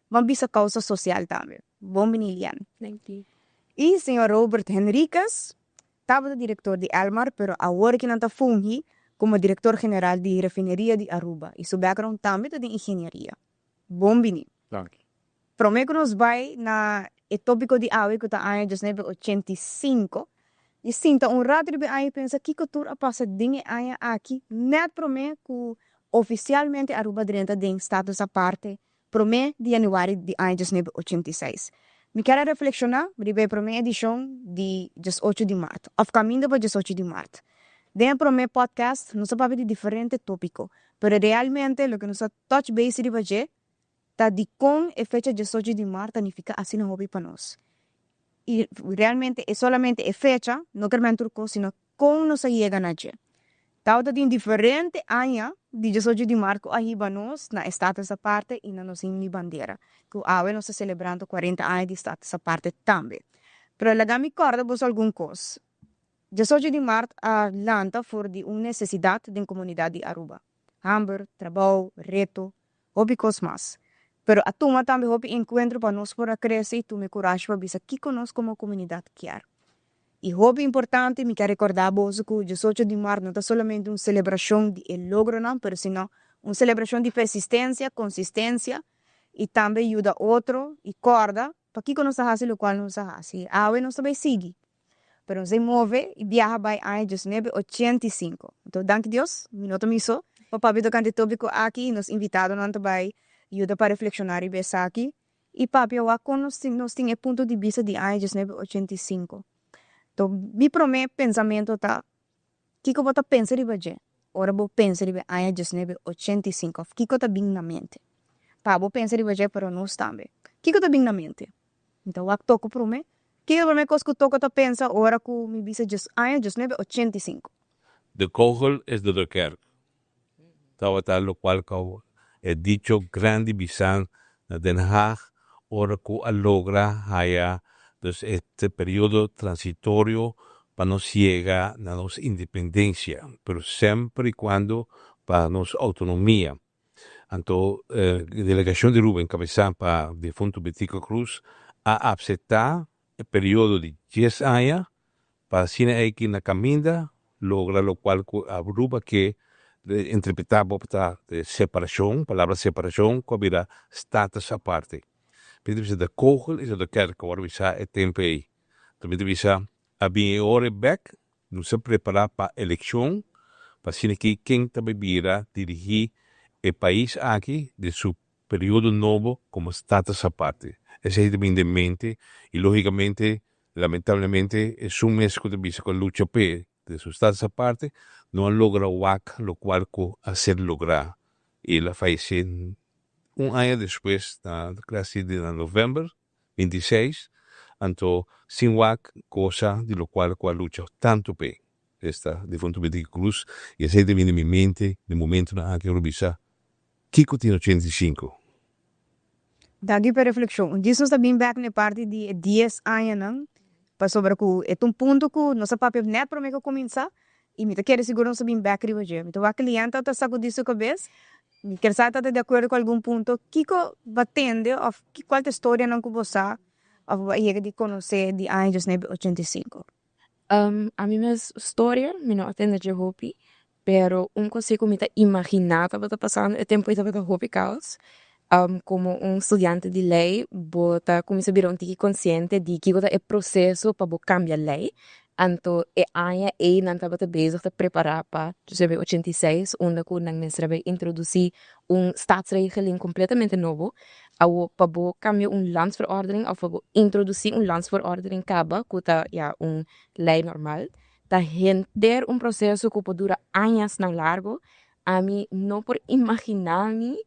Ban bisa causa social tambe. Bon bini, Lian. Thank you. Y señor Robert Henriquez, tabata director di Elmar, pero awor cu nan ta fungi como director general di Refineria di Aruba. Y su background tambe ta di ingenieria. Bon bini. Dank je. Prome cu nos bay na e topico di awe, cu ta aña 1985, y sinta un rato riba aña pensa kico tur a pasa den e aña aki, net prome cu oficialmente Aruba drenta den Status Aparte, 1 di januari di aña 1986. Mi kier reflexiona riba e prome edicion di 18 di maart, of caminda pa 18 di maart. Den prome podcast, nos a papia di diferente topico, pero realmente loke nos a touch base riba dje, ta di con e fecha 18 di maart significa asina hopi pa nos. Y realmente e solamente e fecha, no kier tur cos, sino con nos a yega na dje. Tabata tin diferente aña di 18 di maart a hiba nos na Status Aparte y na nos himno bandera. Cu awe nos ta celebrando 40 aña di Status Aparte tambe. Pero laga mi corda boso algun cos. 18 di maart a lanta for di un necesidad di comunidad di Aruba. Hamber, trabou, reto, hopi cos mas. Pero a tuma tambe hopi encuentro pa nos por a crece y tuma curashi pa bisa kico nos como comunidad kier. Y hopi importante, mi kier recorda boso cu 18 di maart no ta solamente un celebracion di logro, no, pero sino un celebracion di persistencia, consistencia y tambe yuda otro y corda pa kico nos a haci loke nos a haci. Awe nos tambe sigui. Pero nos a move y biaha bay aña 1985. Anto, danki Dios, mi no ta mi so. Pa papia tocante e topico aki, nos invitadonan tambe yuda pa reflexiona riba esaki. Y papia wak con nos tin e punto di bista di aña 1985. Anto, mi prome pensamento ta, kico bo ta pensa riba dje? Ora bo pensa riba aña 1985. Kico ta bin na mente? Pa bo pensa riba dje, pero nos tambe. Kico ta bin na mente? Anto, wak Toko prome. Kico prome cos cu Toko ta pensa ora cu mi bisa aña 1985? De kogel is door de kerk. Tabata loke cu e dicho grandi bisá na Den Haag, ora cu a logra haya dus e periodo transitorio pa nos yega na nos independencia, pero semper y cuando pa nos autonomia. Anto, delegacion di Aruba, encabesa pa difunto Betico Croes, a acepta e periodo di 10 aña pa asina aki na caminda logra loke Aruba kier interpreta di separacion, palabra separacion, cu bira Status Aparte. Pero de kogel is de kerk, waar we sa e tempo ei. Tambe bisa a bin ora back, nos a prepara pa eleccion, pa asina cu ken tambe bira dirigi e pais aki den su periodo nobo como Status Aparte. Esey ta bin den mente y logicamente, lamentablemente, e un mes cu bisa cu lucha p'e di su Status Aparte, no a logra wak loke cu a ser logra. El a fayece un aña despues, na clase di november 26, anto sin wak gosa di loke cu a lucha tanto p'e. Esta difunto Betico Croes, y esey ta bin na mi mente, na momento na cu bisa, kico tin 85. Danki pa e reflexion. Dies nos tambe back na parti di 10 aña, no? Pasobra cu e un punto cu nos a papia net prome cu cuminsa y mi ta kere sigur nos bin back riba dje. Mi ta wak cliente ta sacudi su cabes. Mi kier sa ta di acuerdo cu algun punto. Kico bo a tende of cual ta historia nan cu bo sa of bo a yega di conoce di aña 1985? Ami mes historia, mi no a tende dje hopi, pero un cos cu mi ta imagina tabata pasando e tempo tabata hopi caos. Como un studiante di ley, bo ta cuminsa bira un tiki consciente di kico ta e proceso pa bo cambia ley. Anto e aña ey nan tabata bezig ta prepara pa 1986, unda cu nan mester a introduci un staatsregeling completamente nobo. Awo pa bo cambia un landsverordening of pa bo introduci un landsverordening caba, cu ta, ja, un ley normal. Ta henter un proceso cu por dura añanan largo. Ami no por imagina mi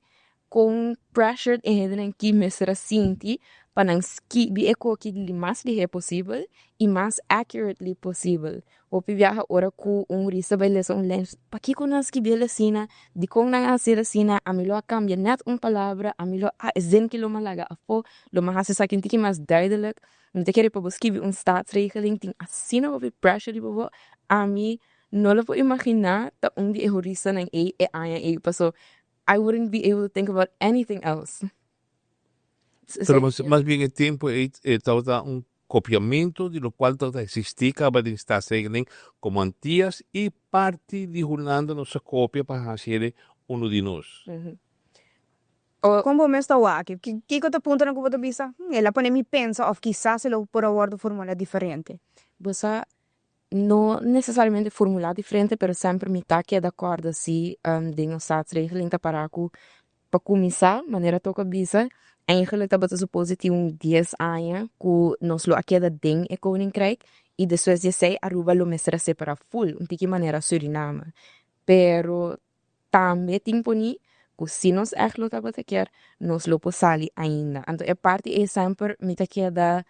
con pressured e hendenan aki mester a sinti pa nan skibi e cos aki di mas lihe posibel y mas accurately posibel. Hopi biaha ora cu un hurista bay lesa un ley, "Pakico nan skibi asina? Dicon nan a haci asina? Ami lo a cambia net un palabra, ami lo a zin cu lo m'a laga afo, lo m'a haci esaki un tiki mas duidelijk." Mi ta kere pa bo skibi un staatsregeling tin asina hopi pressure riba bo. Ami no lo por imagina ta un di e huristanan ey e aña ey paso I wouldn't be able to think about anything else. Pero mas mas bien e tempo ei e tabata un kopiamentu di lokual tabata eksistí kaba den Staatsregeling komo Antias i parti di Hulanda nos a kopia pa hasi hende unu di nos. Kon bo mes ta wak? Kiko ta puntonan ku bo ta bisa, El a pone mi pensa òf kisas e lo por a wòrdu formulá diferente? Bo sa, no nesesariamente formulá diferente, pero semper mi ta keda kòrda si den nos Staatsregeling ta pará ku pa kuminsá, manera Toko a bisa, eigenlijk tabata supose tin un dies aña ku nos lo a keda den e Koninkrijk i despues di esei Aruba lo mester a separá ful, un tiki manera Suriname. Pero Tambe tin poní ku si nos ègt lo tabata kier, nos lo por sali ainda. Anto e parti ei semper mi ta keda,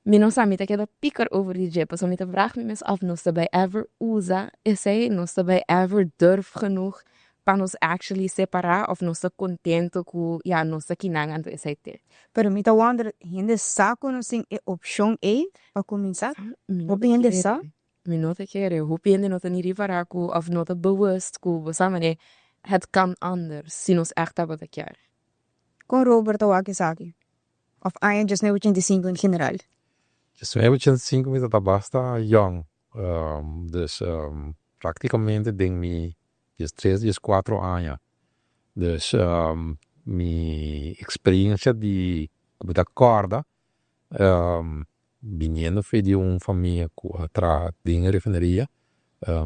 mi no sa, mi ta keda piker over di dje, pasobra mi ta vraag mi mes af nos ta bai ever usa esei, nos ta bai ever durf genoeg pa nos actually separá òf nos ta kontento ku ya nos ta kinan anto esei te. Pero mi ta wonder, hende sa ku nos tin e opshon ei pa kuminsá? Hopi hende sa? Mi no ta kere, hopi hende no ta ni ripará ku òf no ta bewust ku bo sa manera het kan anders si nos ègt tabata kier. Kon Robert ta wak esaki? Òf aña 1985 en general? 1985 mi ta basta yòn, dus praktikamente den mi 13, 14 aña. Dus mi eksperiencia di ku mi ta kòrda Biniendo fe di un famia ku a traha den e refineria,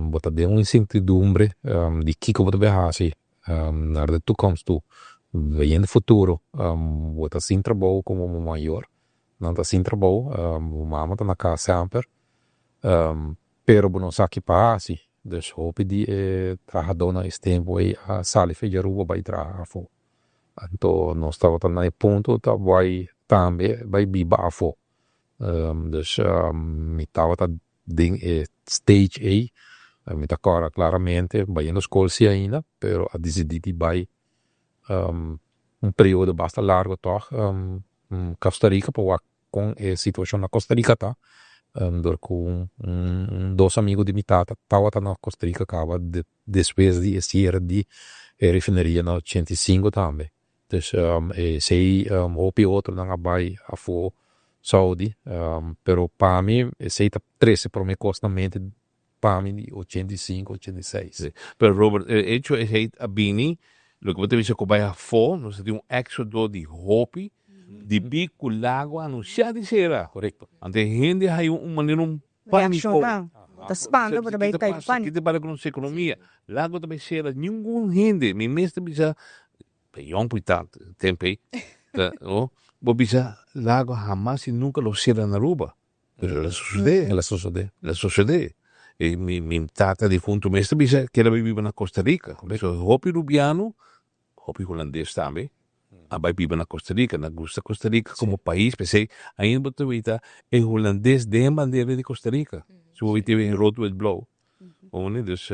bo ta den un insertidumbre di kiko bo ta bai hasi naar de toekomst toe. Bayendo futuro bo ta sin trabou komo bo mayor, nan ta sin trabou, bo mama ta na kas semper, pero bo no sa ki pa hasi. Dus hopi di e trahadónan es tempu ei a sali fe di Aruba bai traha afó. Anto nos tabata na e punto ta bai tambe bai biba afo. Dus mi tabata den e stage ei, mi ta kòrda klaramente bayendo skol si ainda, pero a disidí di bai un periodo basta largo tòg Costa Rica pa wak kon e situashon na Costa Rica ta, dor ku un dos amigo di mi tata tabata na Costa Rica kaba despues di e siere di e refineria na 85 tambe. Dus esei hopi otronan a bai afo Saudi, pero pa mi esei ta trese prome kos na mente pa mi di 85, 86. Pero Robert, e hecho esei a bini, loke bo ta bisa ku bai afo, nos a tin un éxodo di hopi, debí ku Lago a anunsiá di sera. Korekto. Anto e hende a haña un manera un pániko. Reakshoná, ta spanta bo ta bai kai pániko. Ki ta pasa ku nos ekonomia? Lago ta bai sera, ningun hende, mi mes ta bisa, ta yòn pui ta tempu ei, ta, bo bisa Lago hamas i nunka lo sera na Aruba. Pero el a sosodé. El a sosodé. El a sosodé. E mi mi tata difunto mes ta bisa ke el a bai biba na Costa Rica. So hopi rubiano, hopi hulandes tambe a bai biba na Costa Rica. Nan gusta Costa Rica komo pais, p'esei ainda bo ta wita e hulandes den bandera di Costa Rica. Si bo wita e rood wit blou. Bo Dus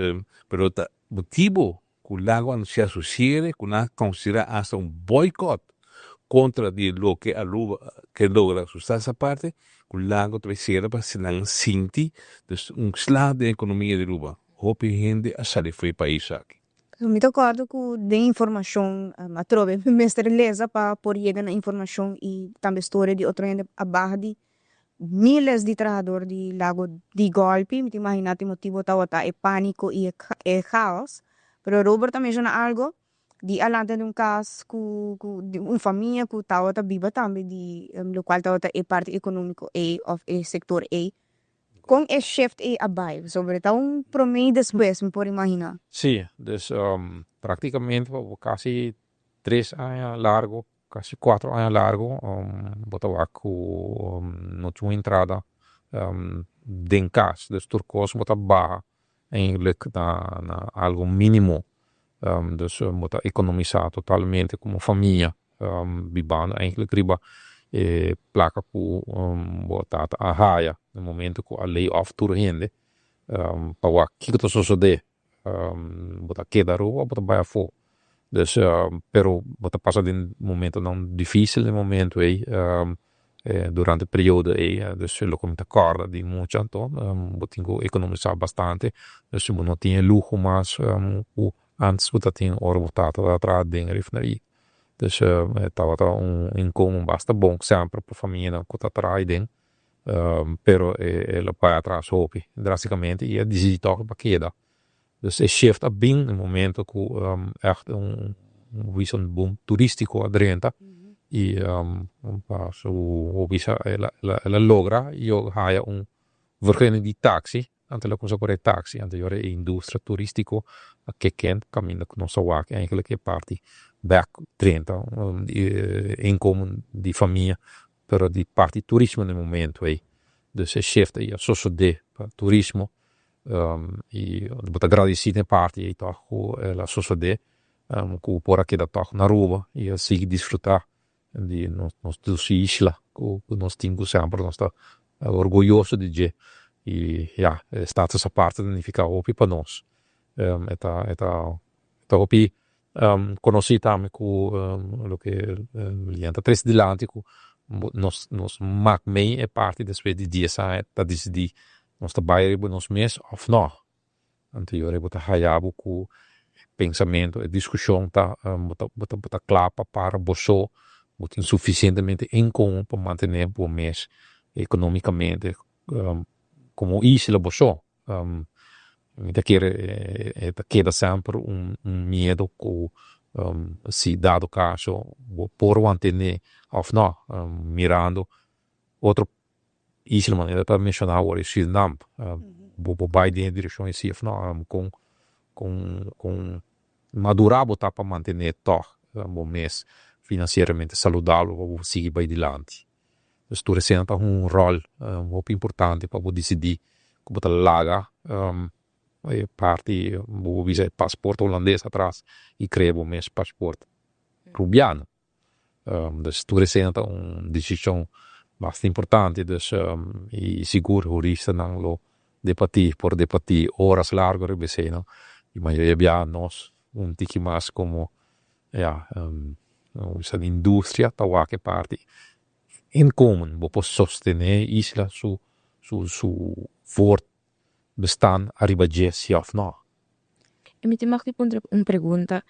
pero ta motibo ku Lago anunsiá su siere ku nan a konsiderá asta un boikòt kontra di loke Aruba ke logra su Staats Aparte, ku Lago ta bai sera pa si nan sinti dus un sla den ekonomia di Aruba. Hopi hende a sali for e pais aki. Mi ta kòrda ku den informashon atrobe mi mester lesa pa por yega na informashon i tambe storia di otro hende a baha di Miles di trahador di Lago di golpi, mi ta imagina tin motibo tabata e panico y e chaos, pero Robert a menciona algo di a lanta di un cas cu cu di un famia cu tabata biba tambe di locual tabata e parti economico ey of e sector ey, con e shift ey a bay? Pasobra ta un prome y despues mi por imagina. Sí, dus practicamente pa bo casi tres aña largo Casi cuatro aña largo bo ta wak cu no tin un entrada den cas, dus tur cos bo ta baha eigenlijk na na algo minimo, dus bo ta economisa totalmente como famia bibando eigenlijk riba e placa cu bo tata a haya na momento cu a lay off tur hende pa wak kico ta sosode. Bo ta keda Aruba o bo ta bai afó. Dus pero bo ta pasa den momentonan difícil den momento ei durante e periodo ei. Dus loke mi ta kòrda di mucha anto bo tin ku ekonomisá bastante. Dus bo no tin e luho mas ku antes bo ta tin ora bo tata ta traha den refineria. Dus tabata un inkomen basta bon semper pa famianan ku ta traha aden, pero el a bai atras hopi drasticamente i a disidí tòg pa keda. Dus e shift a bin e momento ku ègt un un boom turístiko a drenta i pa su bisa el a logra haya un vergunning di taxi. Anto el a kuminsá kore taxi, anto yora e industria turístiko a keken kaminda ku nos a wak eigenlijk e parti bèk drenta di inkomen di famia, pero di parti turismo na e momento ei. Dus e shift ei a sosodé pa turismo i bo ta gradisí den e parti ei tòg ku el a sosodé ku por a keda tòg na Aruba i a sigui disfrutá di nos dushi isla ku nos tin ku semper nos ta orguyoso di dje i ya e status aparte ta nifiká hopi pa nos. E ta e ta e ta hopi konosí tambe ku loke Lilian ta trese dilanti ku nos nos mak mei e parti despues di dies aña ta disidí nos ta bai riba nos mes òf nò. Anto yora bo ta haya bo ku e pensamentu, e diskushon ta bo ta bo ta bo ta kla pa para bo so, bo tin sufisientemente inkomo pa mantené bo mes ekonomikamente komo isla bo so. Mi ta kere e ta keda semper un miedo ku si dado kaso bo por mantené òf nò, mirando otro isla manera ta menshoná awor e Surinam, bo por bai den e direkshon esei òf nò, kon kon kon madurá bo ta pa mantené tòg bo mes finansieramente saludabel pa bo sigui bai dilanti. Dus tur esena ta un ròl hopi importante pa bo disidí ku bo ta laga e parti bo por bisa e pasport holandes atras i krea bo mes pasport rubiano. Dus tur esena ta un desishon basta importante dus i sigur huristanan lo debatí por debatí oras largo riba esei i mayoria bia nos un tiki mas komo ya bisa di industria ta wak e parti inkomen bo por sostené e isla su su su voortbestaan ariba dje si òf nò. I mi tin mag di puntra un pregunta.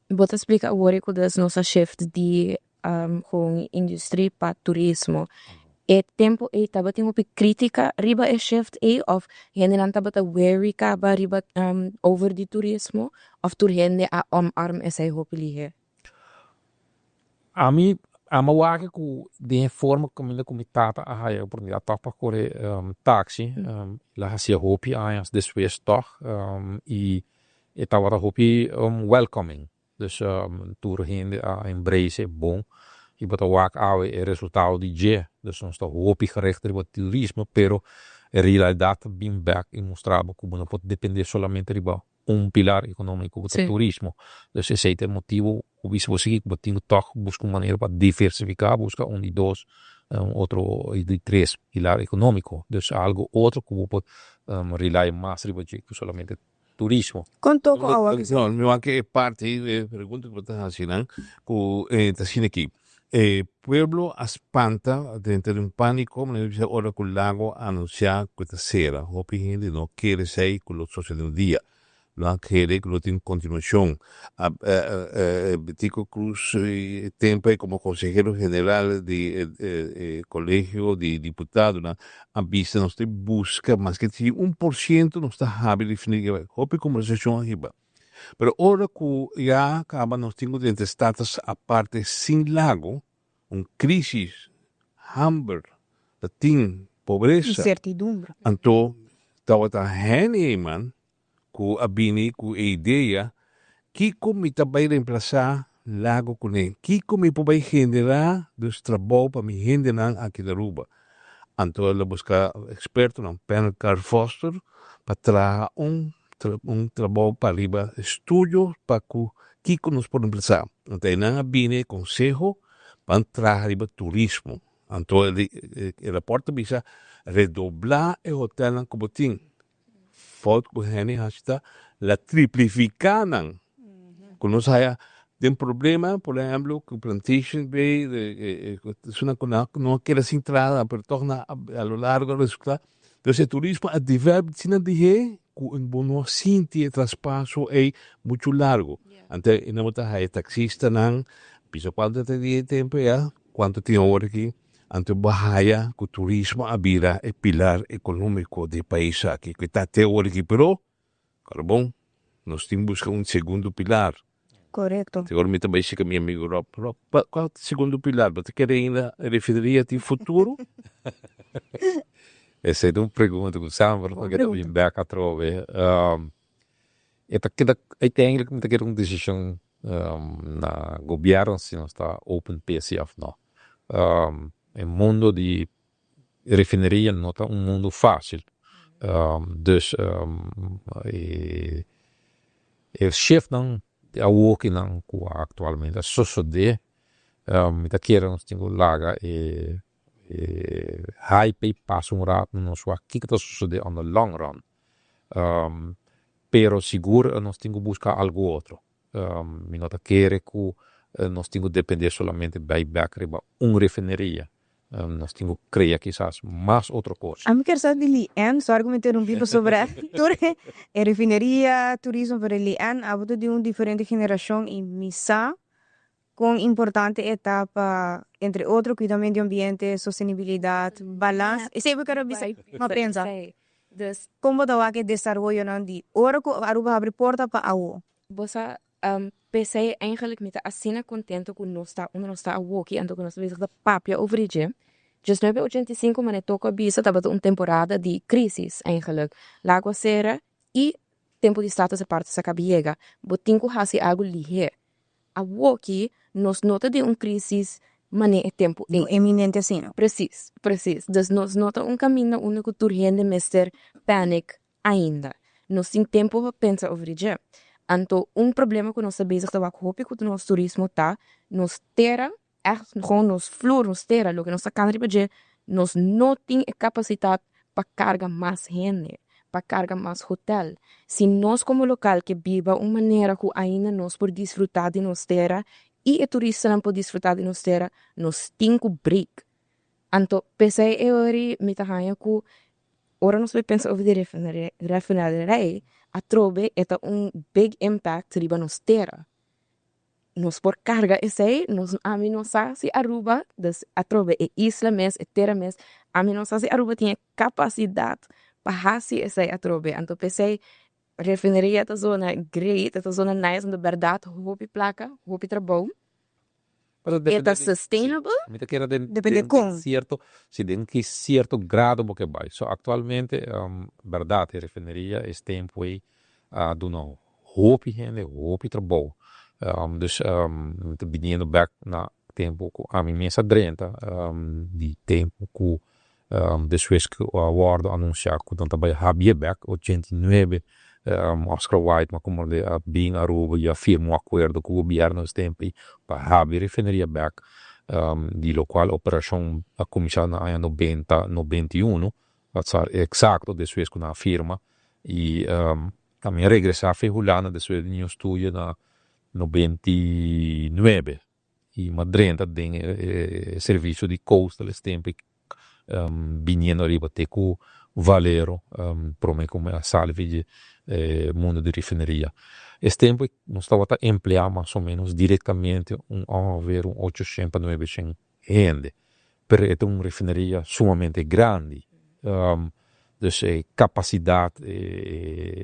Bo ta splika awor ku des nos a shift di gewoon industrie pa turismo. E tempu ei tabatin hopi kritika riba e shift ei òf hendenan tabata wary kaba riba over di turismo òf tur hende a omarm esei hopi lihé? Ami ama wak ku den e forma kaminda ku mi tata a haya e oportunidat tòg pa kore taxi el a hasié hopi añas despues tòg i e tabata hopi welcoming. Dus tur hende a embrace e bon i bo ta wak awe e resultado di dje. Dus nos ta hopi gericht riba turismo pero e realidat ta bin bek i mustra bo ku bo no por depende solamente riba un pilar economico ku ta turismo. Dus esei ta e motibu ku bisa bo sigui ku bo tin ku tòg buska un manera pa diversifiká, buska un di dos, un otro di tres pilar economico. Dus algo otro ku bo por rely mas riba dje ku solamente turismo. Kon toko awa ki. No, mi wak e parti e pregunta ku bo ta hasi nan ku ta asina aki. E pueblo a spanta denter di un pániko manera bisa ora ku Lago a anunsiá ku e ta sera. Hopi hende no kere esei ku lo sosede un dia. Lo a kere ku lo tin kontinuashon. Betico Croes e tempu ei komo konsehero general di e kolegio di diputadonan a bisa nos ta buska maske si 1% nos ta habri refineria. Hopi kombersashon a hiba. Pero ora ku ya kaba nos tin ku drenta status aparte sin Lago, un krisis, hamber, ta tin pobresa. Insertidumbre. Anto tabata Henny Eman ku a bini ku e idea, Kiko mi ta bai remplasá Lago kuné? Kiko mi por bai generá dus trabou pa mi hendenan aki na Aruba? Anto el a buska ekspertonan, Panel Carl Foster, pa traha un un trabou pa riba estudio pa ku kiko nos por remplasá. Anto einan a bini e konseho pa traha riba turismo. Anto e rapòrt ta bisa redoblá e hotelnan ku bo tin. Fout ku hende hasi ta la triplifiká nan. Ku nos haya den problema, por ehemplo, ku Plantation Bay, esunnan ku nan no a keda sin traha, pero tòg nan a lo largo a resultá. Entonces e turismo a develop asina dihé. Ku bo no a sinti e traspaso ei muchu largu. Anto e nan bo ta haya taksistanan, bisa kuantu ta di e tempu ya, kuantu tin awor aki. Anto bo a haya ku turismo a bira e pilar ekonómiko di e pais aki, ku e ta te awor aki. Pero, kòrda bon, nos tin buska un segundo pilar. Korekto. Te ora mi ta bai sika mi amigu Rob, Rob, kua ta segundo pilar? Bo ta kere ainda refineria tin futuro? Esei ta un pregunta ku semper ta keda bin bek atrobe. E ta keda uiteindelijk mi ta kere un desishon na gobierno si nos ta open p'esei of no. E mundo di refineria no ta un mundo facil. Dus e shiftnan di awokinan cu actualmente a sosode mi ta kere nos tin cu laga e hype ey pasa un rato nos wak kico ta sosode on the long run. Pero sigur nos tin cu busca algo otro. Mi no ta kere cu nos tin cu depende solamente bay bek riba un refineria. Nos tin cu crea kisas mas otro cos. Ami kier sa di Lee-Ann, sorry cu mi interumpi pasobra tur e refineria, turismo, pero Lee-Ann abo ta di un diferente generacion y mi sa con importante e ta pa entre otro cuida medio ambiente, sostenibilidad, balans, esey bo kier bisa, mi a pensa. Con bo ta wak e desaroyonan di ora cu Aruba habri porta pa awo? Bo sa, p'esei eigenlijk mi ta asina contento cu nos ta unda nos ta awoki, anto cu nos ta bezig ta papia over di dje. Diesnuebe ochenta i sinku manera Toko a bisa tabata un temporada di crisis eigenlijk. Lago a sera y tempo di status aparte sa caba yega. Bo tin cu haci algo lihe. Awoki nos no ta den un crisis manera e tempo ei. No eminente asina. Precies, precies. Dus nos no ta un caminda unda cu tur hende mester panic ainda. Nos tin tempo pa pensa over di dje. Anto un problema ku nos ta bezig ta wak hopi ku nos turismo ta nos tera, ègt gewoon nos flur, nos tera, loke nos ta kana riba dje, nos no tin e kapasitat pa karga mas hende, pa karga mas hotel. Si nos komo lokal ke biba un manera ku ainda nos por disfrutá di nos tera i e turistanan por disfrutá di nos tera, nos tin ku break. Anto p'esei e ora mi ta haña ku Ora nos bai pensa over di refinaderij, atrobe e ta un big impact riba nos tera. Nos por carga esey, nos ami no sa si Aruba, dus atrobe e isla mes, e tera mes, ami no sa si Aruba tin e capacidad pa haci esey atrobe. Anto p'esey refineria ta zona great, e ta zona nice, anto berdad hopi placa, hopi trabou. Pero E depende ta di, sustainable? mi ta kere den, Depende den, den kon. cierto, si den ki cierto grado bo ke bai. So actualmente, berdad e refineria es tempo ei a duna hopi hende hopi trabou. Dus mi ta biniendo bek na tempo ku ami mes a drenta, di tempo ku despues ku a wordo anuncia ku nan ta bai habie bek 89, Oscar White ma como a bin Aruba y a firma un acuerdo cu gobierno es tempo ey pa habri refineria bek, di lo cual operacion a cuminsa na aña noventa, 91, pa sa exacto despues cu nan a firma y ami a regresa fe Hulanda despues di mi estudio na 99. Y m'a drenta den e servicio di Coastal es tempo biniendo ariba te cu Valero prome cu mi a sali for di e mundo di refineria. Es tempo nos tabata emplea mas o menos directamente un ongeveer un ochocientos pa nuebecientos hende, pero e ta un refineria sumamente grandi, dus e capacidad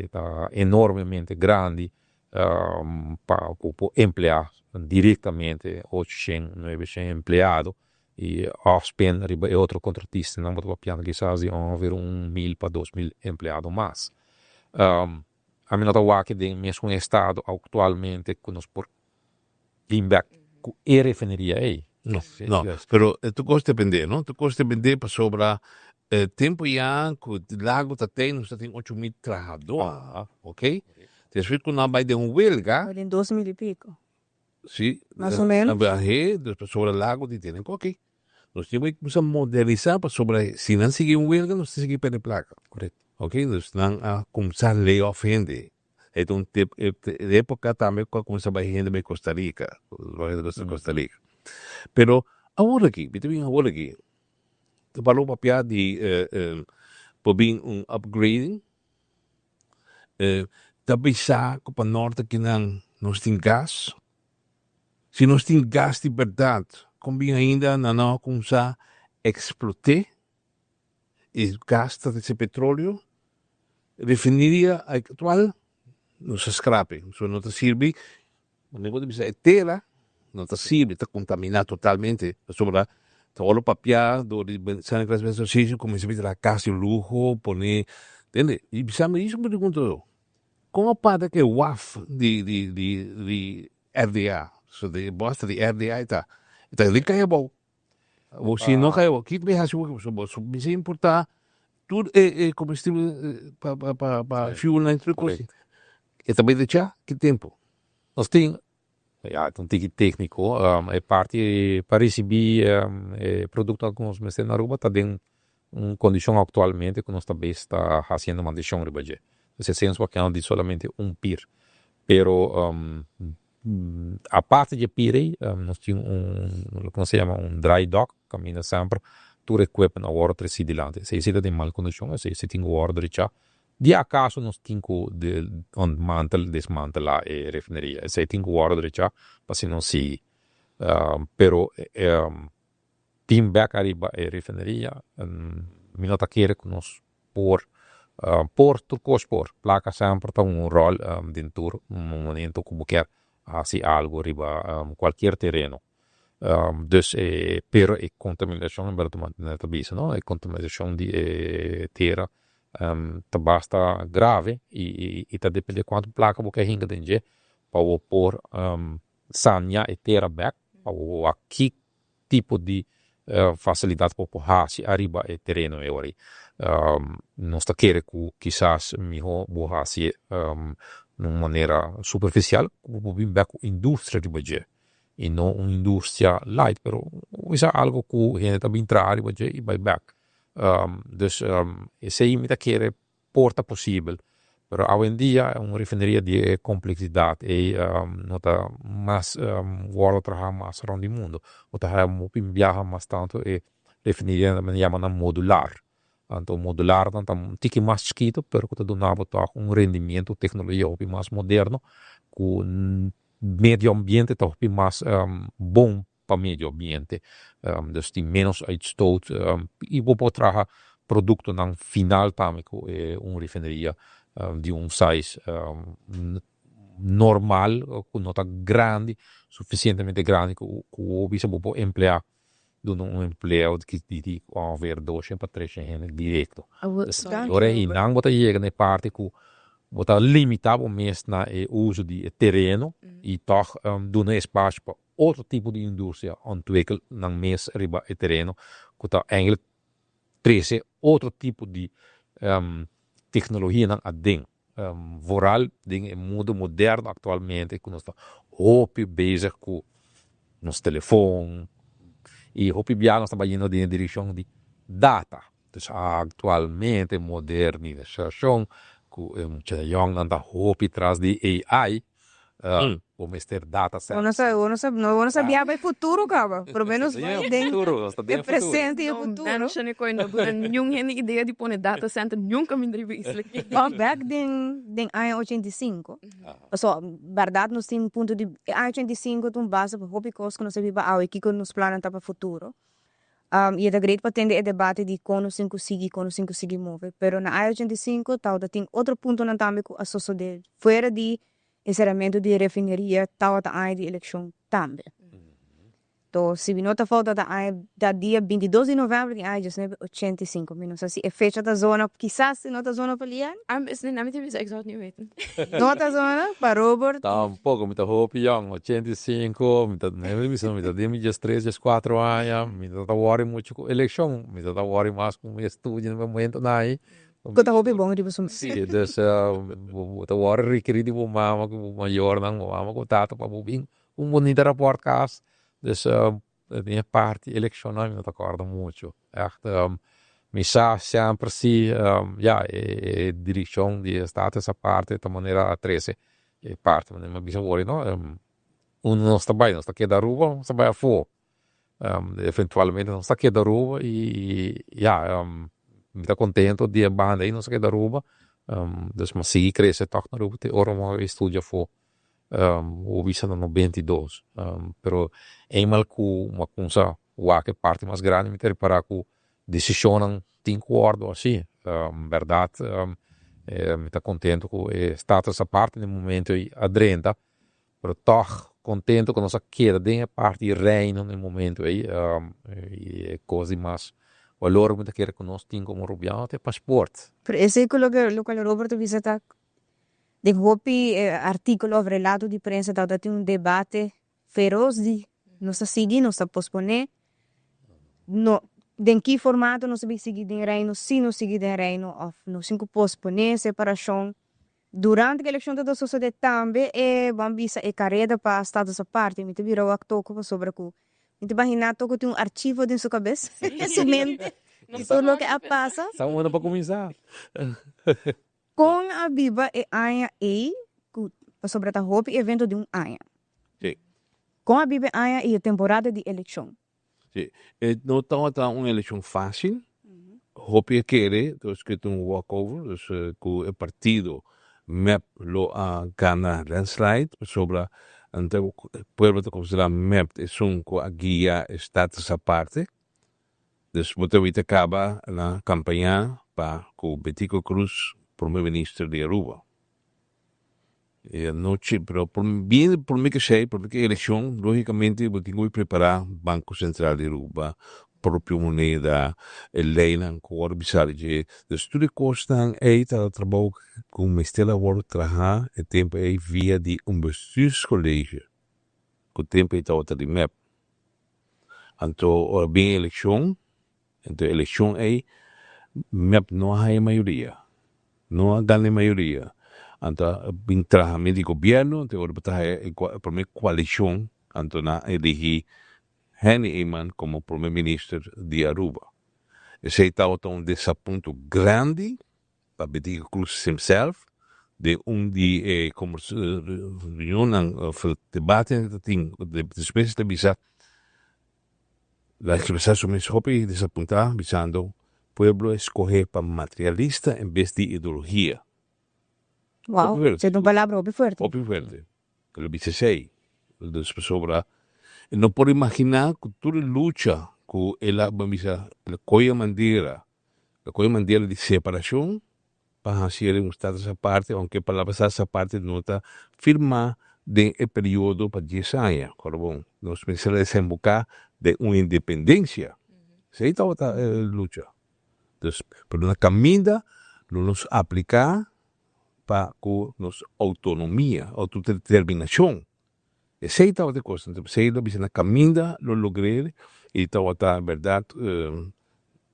ta enormemente grandi pa ku por empleá direktamente ocho shen, nuebe shen empleado i òf spend riba e otro kontratistanan bo ta papiando kisas di ongeveer un mil pa 2000 empleado mas. Ami no ta wak den mesun estado aktualmente ku nos por bin bek ku e refineria ei. No, no, pero tur kos depende, no? Tur kos depende pasobra e tempo ya ku Lago ta tei nos ta tin 8000 trahadó, ok? Despues ku nan bai den un welga. Bai den 2000 i piko. Si. Mas o menos. He, dus pasobra Lago di tene koki. Nos tin ku kuminsá modernisá pasobra si nan sigui un welga nos ta sigui perde plaka. Korekto. Ok, dus nan a kuminsá lay off hende. E ta un tep e epoca tambe cu a cuminsa bay hende bay Costa Rica, bay hende Costa Rica. Pero awor aki, mi ta bin awor aki, ta palo papia di por bin un upgrading. Ta bisa ku pa nort akinan nos tin gas. Si nos tin gas di bèrdat, kon bin ainda nan no a kuminsá eksplot'é? E gas ta trese petróleo. Refineria aktual nos a skrap'e, so no ta sirbi. Manera bo ta bisa e tera no ta sirbi, ta kontaminá totalmente, pasobra ta wòrdu papiá dor di San Nicolas Business Association kuminsá bira kas di luho, pone, tende? I bisa mi esei pregunta yo, kon a pasa ku e waf di di di di RDA, so di bòster di RDA e ta, e ta den kai abou, Bo si no kai ki ta hasi bo so bo mester importa tur e comestibel pa pa pa pa fuel nan tur cos e ta bay decha ki tempo. Nos tin, ya ta un tiki tecnico, e parti pa ricibi e productonan cu nos mester na Aruba ta den un condicion actualmente cu nos ta bes ta haciendo mantencion riba dje. Entonces esei nos por di solamente un pir, pero Aparte di e pir ei nos tin un loke nos ta yama un dry dock kaminda semper tur equipment a wòrdu tresi dilanti. Esei si ta den mal kondishon esei si tin ku wòrdu drechá. Di akaso nos tin ku ontmantel desmantelá e refineria esei tin ku wòrdu drechá pa asina nos sigui. Pero tin bèk ariba e refineria mi no ta kere ku nos por por tur kos por. Plaka semper ta un ròl den tur momento ku bo kier hasi algu riba kualkier tereno. Dus e pero e kontaminashon manera ta bisa no e kontaminashon di e tera ta basta grave i ta depende kuantu plaka bo ke hinka den dje pa bo por sania e tera bèk pa bo wak ki tipo di facilidad bo por haci ariba e tereno e ora. Nos ta kere cu kisas miho bo haci na un manera superficial cu bo por bin bek cu industria riba dje y no un industria light pero bisa algo cu hende ta bin traha riba dje y bay bek. Dus esey mi ta kere por ta posibel, pero awendia un refineria di e kompleksidat ei no ta mas wòrdu traha mas rònt di mundu. Bo ta haya hopi biaha mas tantu e refinerianan nan yama nan modular. Anto modularnan ta un tiki mas chikitu pero ku ta duna bo tòg un rendimiento, teknologia hopi mas moderno ku medio ambiente ta hopi mas bon pa medio ambiente. Dus tin menos uitstoot y bo por traha productonan final tambe cu e un refineria di un size normal cu no ta grandi, suficientemente grandi cu bo bisa bo por emplea duna un empleo di ongeveer doshen pa treshen hende directo. Ora einan bo ta yega na e parti cu bo ta limita bo mes na e uso di e tereno y tog duna espacio pa otro tipo di industria ontwikkel nan mes riba e tereno ku ta eigenlijk trese otro tipo di teknologianan aden. Vooral den e mundo moderno aktualmente ku nos ta hopi bezig ku nos telefon i hopi bia nos ta bayendo den e direkshon di data. Dus aktualmente modernisashon ku e mucha yòngnan ta hopi tras di AI. Bo mester data Bo no sa, bo no sa, bo no sa biaha pa e futuro kaba, por lo menos bai den e presente y e futuro. No mention e koe no duna niun hende idea di pone data center niun kaminda riba isla aki. Bo bek den den aña 85, paso bèrdat nos tin punto di e aña 85 ta un base pa hopi kos ku nos a biba awe, kiko nos plannan ta pa futuro. I e ta great pa tende e debate di kon nos tin ku sigui, kon nos tin ku sigui move. Pero na aña 85 tabata tin otro puntonan tambe ku a sosode fuera di e seramentu di e refineria tabata aña di elekshon tambe. To si mi no ta falta ta aña ta dia 22 di november di aña 1985. Mi no sa si e fecha ta zona, kisas si no ta zona pa Lian. Am is mi ta bisa ik zou het niet weten. No ta zona pa Robert. Tampoco, mi ta hopi yong, 85, mi ta mi bisa mi ta den mi diestres, dieskuatro aña, mi no ta worry mucho ku elekshon, mi ta worry mas ku mi estudio na e momentonan ei. Ku ta hopi bon riba su mes. Si, dus bo ta worry rekerí di bo mama ku bo mayornan, bo mama ku tata pa bo bin un bunita raport kas, dus den e parti elekshonnan mi no ta kòrda mucho. Ègt mi sa semper si ya e direkshon di e Status Aparte ta manera a trese e parti manera mi a bisa wor no unda nos ta bai nos ta keda Aruba nos ta bai afó eventualmente nos ta keda Aruba i ya mi ta kontento di e banda ei nos a keda Aruba. Dus m'a sigui krese tòg na Aruba te ora mi a studia afó, bo bisa na 92. Pero eenmaal ku mi a kuminsá wak e parti mas grandi, mi ta ripará ku desishonnan tin ku wòrdu hasi. Bèrdat mi ta kontentu ku e status aparte na e momento ei a drenta, pero tòg kontentu ku nos a keda den e parti di Reino na e momento ei. I e kos di mas balor ku mi ta kere ku nos tin komo Rubiano ta e pasport. Pero esei ku loke lokual Robert a bisa ta den hopi artíkulo òf relato di prensa tabata tin un debate feros di nos ta sigui, nos ta posponé, no den ki formato nos ta bin sigui den Reino, si nos sigui den Reino òf nos tin ku posponé separashon. Durante ku elekshon ta ta sosodé tambe e ban bisa e kareda pa status aparte. Mi ta bira wak toko pasobra ku mi ta imaginá toko tin un archivo den su kabes, den su mente, di tur loke a pasa. Sa unda pa kuminsá. Kon a biba e aña ei ku pasobra ta hopi evento di un aña. Sí. Kon a biba e aña i e temporada di elekshon? Sí. E no tabata un elekshon fásil. Hopi a kere dus ku ta un walk over, dus ku e partido mep lo a gana landslide pasobra e pueblo ta konsiderá mep esun ku a guia e status aparte. Dus bo ta wita kaba na kampañá pa ku Betico Croes prome minister di Aruba. E anochi, pero bien prome ke esei, prome ke elekshon, logikamente bo tin ku prepará Banko Sentral di Aruba, propio moneda, e leinan ku wòrdu bisa di dje. Dus tur e kosnan ei ta trabou ku mester a wòrdu trahá e tempu ei via di un bestuurscollege ku tempu ei tabata di mep. Anto ora bin elekshon, anto e elekshon ei mep no a haña mayoria, no a gana e mayoria. Anto a bin traha mi di gobièrnu, anto ora bo ta haña e promé koalishon, anto nan a eligi Henny Eman komo promé minister di Aruba. Esei tabata un desapunto grandi pa Betico Croes himself den un di e reunionnan of debatenan ku ta tin despues e ta bisa el a expresa su mes hopi desapuntá bisando pueblo a skohe pa materialista en bes di ideologia. Wow, esei ta un palabra hopi fuerte. Hopi fuerte. El a bisa esei dus pasobra e no por imaginá ku tur e lucha ku el a bisa el a kohe e bandera Ta koe manera di separashon pa hasi el un status aparte, ounke e palabra status aparte no ta firmá den e periodo pa dies aña. Kòrda bon, nos mester a desemboká den un independensia. Esei tabata e lucha. Dus, pero na kaminda lo nos apliká pa ku nos outonomia, outodeterminashon. Esei tabata e kos. Anto p'esei lo bisa na kaminda lo logr'é i tabata bèrdat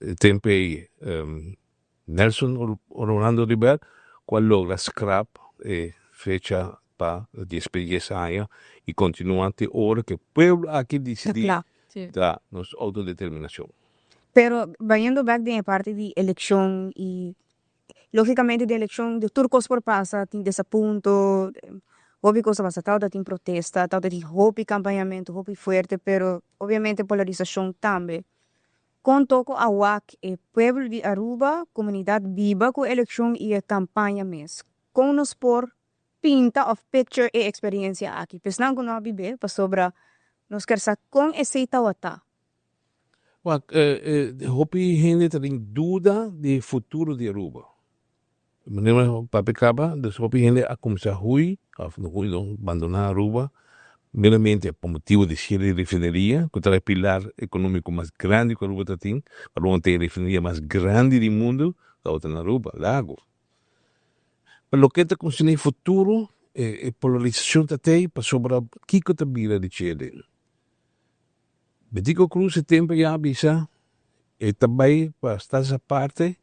e tempu ei Nelson Rolando Ribert ku a logra skrap e fecha pa dies pa dies aña i kontinuá te ora ku e pueblo aki disidí ta nos outodeterminashon. Pero bayendo bèk den e parti di elekshon i Logicamente den eleccion di tur cos por pasa, tin desapunto, hopi cos a pasa, tawata tin protesta, tawata tin hopi campañamento hopi fuerte, pero obviamente polarisacion tambe. Con toco a wak e pueblo di Aruba, comunidad biba cu eleccion y e campaña mes? Con nos por pinta of picture e experiencia aki? P'esnan cu no a bib'e, pasobra nos kier sa con esey tawata. Wak, hopi hende ta tin duda di e futuro di Aruba. Manera mi papia kaba, dus hopi hende a kuminsá hui, òf no hui no, bandoná Aruba, meramente pa motibu di siere di refineria, ku ta e pilar ekonómiko mas grandi ku Aruba ta tin. Aruba tin e refineria mas grandi di mundu, tabata na Aruba, Lago. Pa loke ta konserní e futuro, e polarisashon ta tei pasobra kiko ta bira di chele? Betico Croes e tempo ya a bisa e ta bay pa Estados Aparte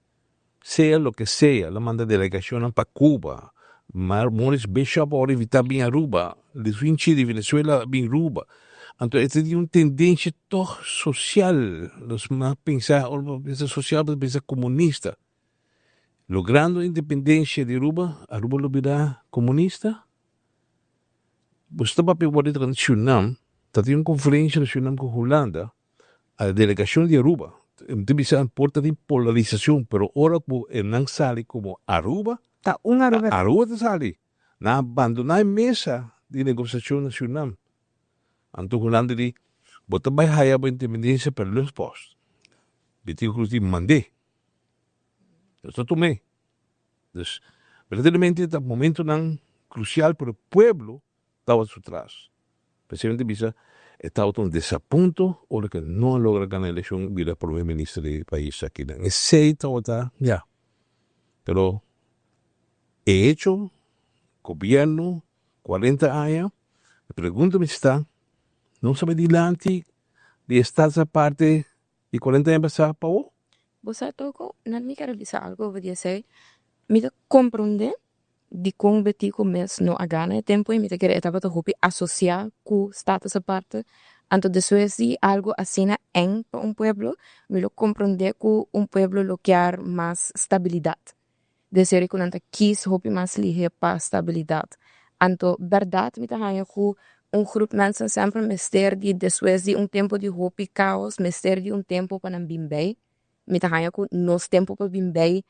sea loke sea, el a manda delegacionnan pa Cuba, Maurice Bishop awor invita bin Aruba, Luis Vinci di Venezuela a bin Ruba, anto e ta di un tendencia toch social, nos a pensa ora bo pensa social bo ta pensa comunista, logrando independencia di Aruba, Aruba lo bira comunista? Bo sta papia wòrdu di Surnam, ta tin un konferensha na Surnam ku Hulanda, a delegashon di Aruba, mi ta bisa por ta tin polarisashon, pero ora ku nan sali komo Aruba. Ta un Aruba. Aruba ta sali. Nan a bandoná e mesa di negosiashon na Surinam. Anto Hulanda di, Bo ta bai haya bo independensia per luchtpost. Betico Croes di, Mand'é. Nos ta tum'é. Dus, berdaderamente ta momentonan krusial pero pueblo tabata su tras. Presidente bisa e tabata un desapunto ora ke no a logra gana elekshon i bira prome minister di e pais akinan. Esei tabata ya. Pero e hecho, gobierno 40 aña, e pregunta mi sta, nos a bai dilanti di e status aparte di 40 aña pasá pa awo? Bo sa toko, nan mi kere bisa algo over di esei. Mi ta komprondé dikon Betico mes no a gana e tempu ei, mi ta kere e tabata hopi asosiá ku status aparte. Anto despues di algo asina eng pa un pueblo, mi lo komprondé ku un pueblo lo kier mas stabilidat. Deseri ku nan ta kis hopi mas lihé pa stabilidat. Anto bèrdat mi ta haña ku un grup mensen semper mester di despues di un tempu di hopi kaos mester di un tempu pa nan bin bei. Mi ta haña ku nos tempu pa bin bei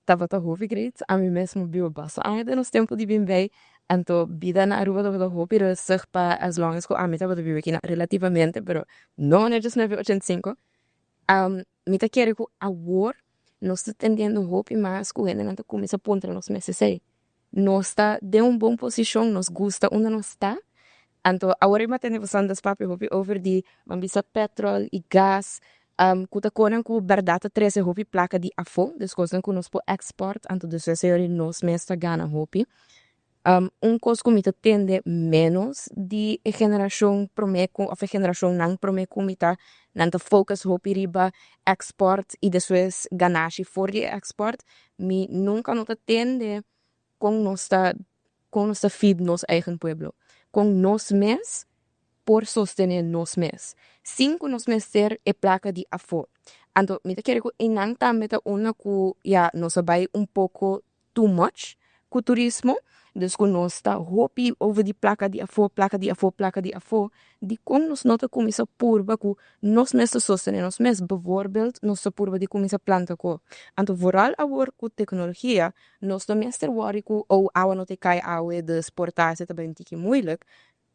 tabata hopi great. Ami mes mi biba basta aña den nos tempu di bin bei. Anto bida na Aruba tabata hopi rustig pa as long as ku ami tabata biba aki relativamente pero no na 1985. Mi ta kere ku awor nos ta tendiendo hopi mas ku hendenan ta kuminsá puntra nos mes esei. Nos ta den un bon posishon, nos gusta unda nos ta. Anto awor mi a tende boso antes papia hopi over di ban bisa petrol i gas ku ta konan ku bèrdat ta trese hopi plaka di afó, dus kosnan ku nos por export, anto despues e ora nos mes ta gana hopi. Un kos ku mi ta tende ménos di e generashon promé ku òf e generashonnan promé ku mi ta nan ta focus hopi riba export i despues ganashi for di e export. Mi nunka no ta tende kon nos ta kon nos ta feed nos eigen pueblo, kon nos mes por sostené nos mes sin ku nos mester e plaka di afó. Anto mi ta kere ku einan tambe ta unda ku ya nos a bai un poko too much ku turismo, dus ku nos ta hopi over di plaka di afó, plaka di afó, plaka di afó, dikon nos no ta kuminsá purba ku nos mes ta sostené nos mes? Bijvoorbeeld nos ta purba di kuminsá planta ko. Anto vooral awor ku teknologia nos no mester wòri ku oh awa no ta kai awe dus por ta esei ta bai un tiki moeilijk,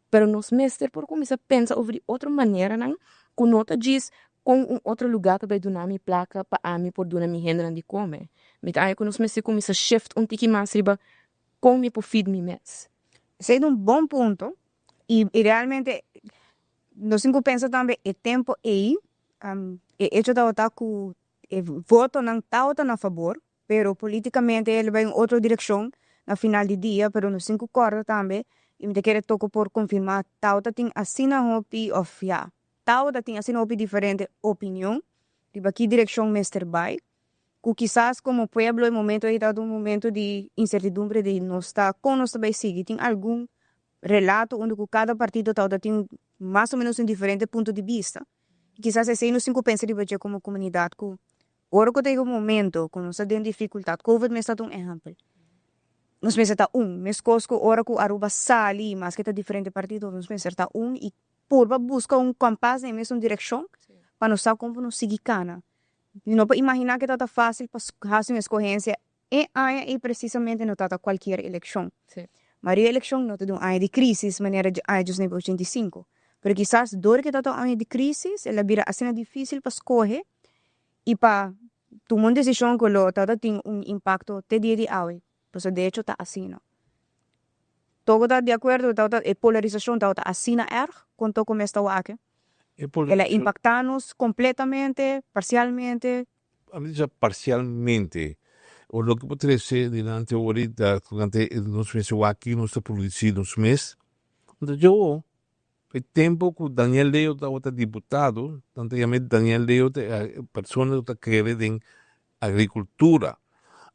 pero nos mester por kuminsá pensa over di otro maneranan ku no ta djis kon un otro lugá ta bai duna mi plaka pa ami por duna mi hendenan di kome. Mi ta haña ku nos mester kuminsá shift un tiki mas riba kon mi por feed mi mes. Esei ta un bon punto i realmente nos tin ku pensa tambe e tempu ei e echo tabata ku e votonan tabata na fabor pero políticamente el bai un otro direccion na final di dia, pero nos tin cu corda tambe y mi ta kere toco por confirma tawata tin asina hopi of ya tawata tin asina hopi diferente opinion riba ki direccion mester bai cu kisas como pueblo e momento ey tawata un momento di incertidumbre di nos ta con nos ta bai sigui tin algun relato unda cu cada partido tawata tin mas o menos un diferente punto di bista y kisas esey nos tin cu pensa riba dje como comunidad cu Ora ku ta yega un momento ku nos ta den difikultat, Covid mes ta un ehèmpel, nos mester ta un, meskos ku ora ku Aruba sali, maske ta diferente partido, nos mester ta un i purba buska un kompas den e mesun direkshon pa nos sa kon pa nos sigui kana. Mi no por imaginá ke tabata fásil pa hasi un eskohensia e aña ei presisamente no tabata kualkier elekshon. Mayoria elekshon no ta di un aña di krísis manera di aña 1985, pero kisas dor ke tabata un aña di krísis el a bira asina difísil pa skohe i pa tuma un desishon ku lo tabata tin un impakto te dia di awe, pasobra de echo ta asina. Toko ta di akuerdo ku tabata e polarisashon tabata asina erg kon toko mes ta wak. El a impaktá nos kompletamente, parsialmente. A mi bisa parsialmente. O loke por trese dilanti awor ta tokante nos mes wak ki nos ta produsi nos mes. Anto yo E tempo ku Daniel Leo tabata diputado, nan ta yam'é Daniel Leo ta e persona ku ta kere den agrikultura.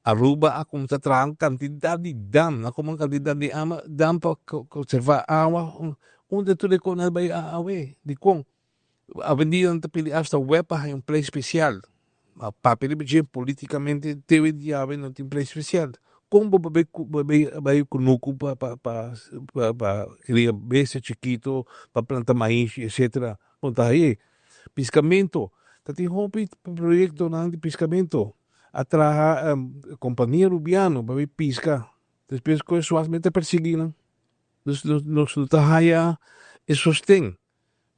Aruba a kuminsá traha un kantidat di dam, nan kome un kantidat di ama dam pa konservá awa. Unda tur e kos nan a bai awe? Dikon? Awendia nan ta pidi asta web pa haña un play spesial. Ma papia riba dje politikamente te hoy dia awe no tin play spesial. Kon bo bai bai kunuku pa pa pa pa kria bestia chikito, pa planta maishi etcetera. Bon ta haye. Piskamento, ta tin hopi proyektonan di piskamento. A traha compania Rubiano pa bay pisca. Despues cu e suavemente a persegui nan. Dus nos no ta haya e sosten.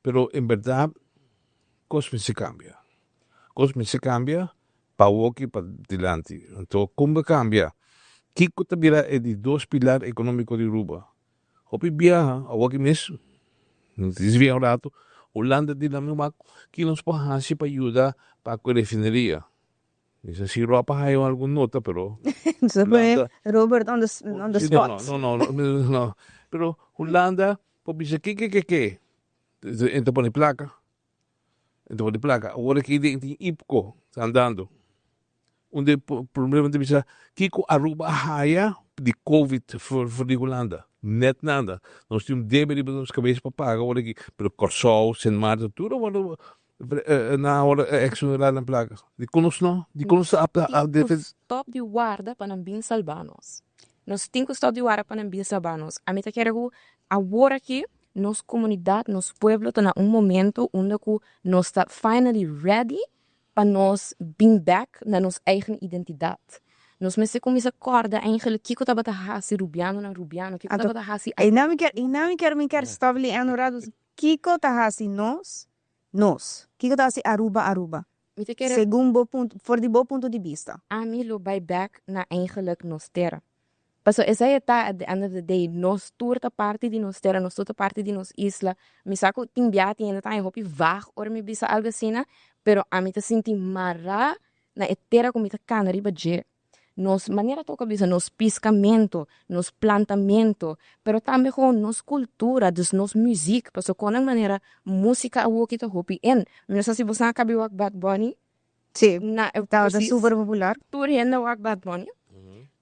Pero en berdad cos mester cambia. Cos mester cambia pa awoki pa dilanti. Anto con bo cambia? Kico ta bira e di dos pilar economico di Aruba? Hopi biaha awoki mes, no ta desvia un rato, Hulanda di nan mi wak ki nos por haci pa yuda pa cu e refineria. Mi sa si Rob a haya algun nota pero Hulanda. Robert on the spot. No no no no pero Hulanda por bisa ke ke ke e ta pone plaka e ta pone plaka awor aki den tin IPCO ta andando un di e problema ta bisa kiko Aruba a haya di covid for di Hulanda net nada nos tin un debe riba nos kabes pa paga awor aki pero Kòrsou Sint Maarten tur a wòrdu Na ora e exonerá nan plaga. Dikon nos no? Dikon nos ta a Tin ku stòp di warda pa nan bin salbá nos. Nos tin ku stòp di warda pa nan bin salbá nos. Ami ta kere ku awor aki nos komunidat, nos pueblo ta na un momento unda ku nos ta finally ready pa nos bin bèk na nos eigen identidat. Nos mester kuminsá kòrda eigenlijk kiko tabata hasi rubianonan rubiano, kiko tabata hasi. Einan mi kier, einan mi kier, mi kier stòp li un rato. Kiko ta hasi nos nos? Kiko ta hasi Aruba Aruba? Mi ta kere. Segun bo punto, for di bo punto di bista. Ami lo bai bek na eigenlijk nos tera. Pasobra esei e ta at the end of the day, nos tur ta parti di nos tera, nos tur ta parti di nos isla. Mi sa ku tin bia tin hende ta haña hopi vaag ora mi bisa algu asina, pero ami ta sinti mará na e tera ku mi ta kana riba dje. Nos manera toca bisa nos piscamento, nos plantamento, pero tambe gewoon nos cultura, dus nos muziek, pasobra con nan manera musica awoki ta hopi in. Mi no sa si boso a cabi wak Bad Bunny. Sí, Na, tabata precies. super popular. Tur hende wak Bad Bunny.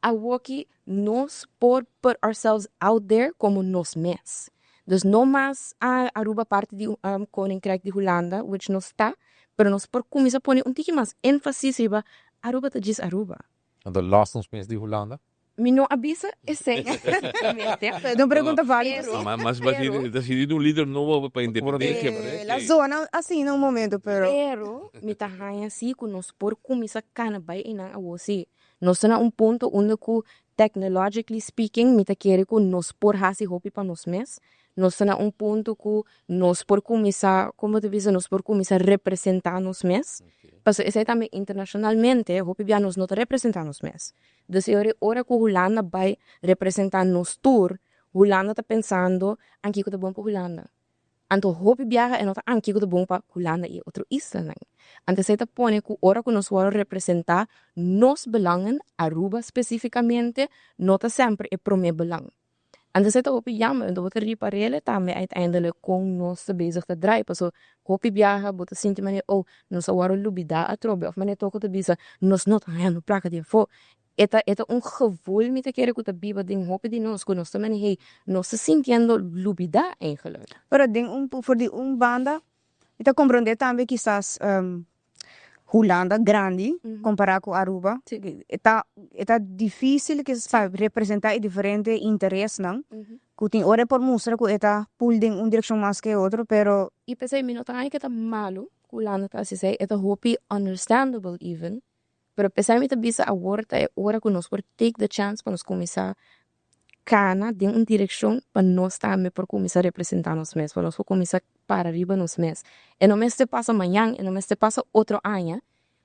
Awoki nos por put ourselves out there como nos mes. Dus no mas Aruba parti di Koninkrijk di Hulanda, which nos ta, pero nos por cuminsa pone un tiki mas enfasis riba Aruba ta djis Aruba. Anto los nos mes di Hulanda? Mi no a bisa esei exactamente. Ta un pregunta válido Pero, si. Mas pero. ta sinti un lider nobo pa independencia parece. La zona asina un momento pero. Pero mi ta haña si cu nos por cuminsa cana bay einan awo si. Nos ta na un punto unda cu technologically speaking mi ta kere cu nos por haci hopi pa nos mes. Nos ta na un punto cu nos por cuminsa, como ta bisa, nos por cuminsa representa nos mes. Pasobra esey tambe internacionalmente hopi bia nos no ta representa nos mes. Dus e ora ora cu Hulanda bay representa nos tur, Hulanda ta pensando an kico ta bon pa Hulanda. Anto hopi biaha e no ta an kico ta bon pa Hulanda y e otro islanan. Anto esey ta pone cu ora cu nos worde representa nos belangen, Aruba specificamente, no ta semper e prome belang. Anto esei ta hopi jammer, anto bo ta ripar'el tambe uiteindelijk kon nos ta bezig ta draai, paso hopi biaha bo ta sinti manera oh nos a wòrdu lubidá atrobe òf manera toko ta bisa nos no ta hañando plaka di afó. E ta e ta un gevoel mi ta kere ku ta biba den hopi di nos ku nos ta manera hey nos ta sintiendo lubidá eigenlijk. Pero den un for di un banda mi ta komprondé tambe kisas Hulanda grandi kompará ku Aruba. E ta e ta difísil kisas pa representá e diferente interesnan ku tin ora e por mustra ku e ta pul den un direkshon mas ke otro pero. I p'esei mi no ta haña ke ta malu ku Hulanda ta hasi esei, e ta hopi understandable even, pero p'esei mi ta bisa awor ta e ora ku nos por take the chance pa nos kuminsá kana den un direkshon pa nos tambe por kuminsá representá nos mes, pa nos por kuminsá para riba nos mes. E no mester pasa mañan, e no mester pasa otro aña,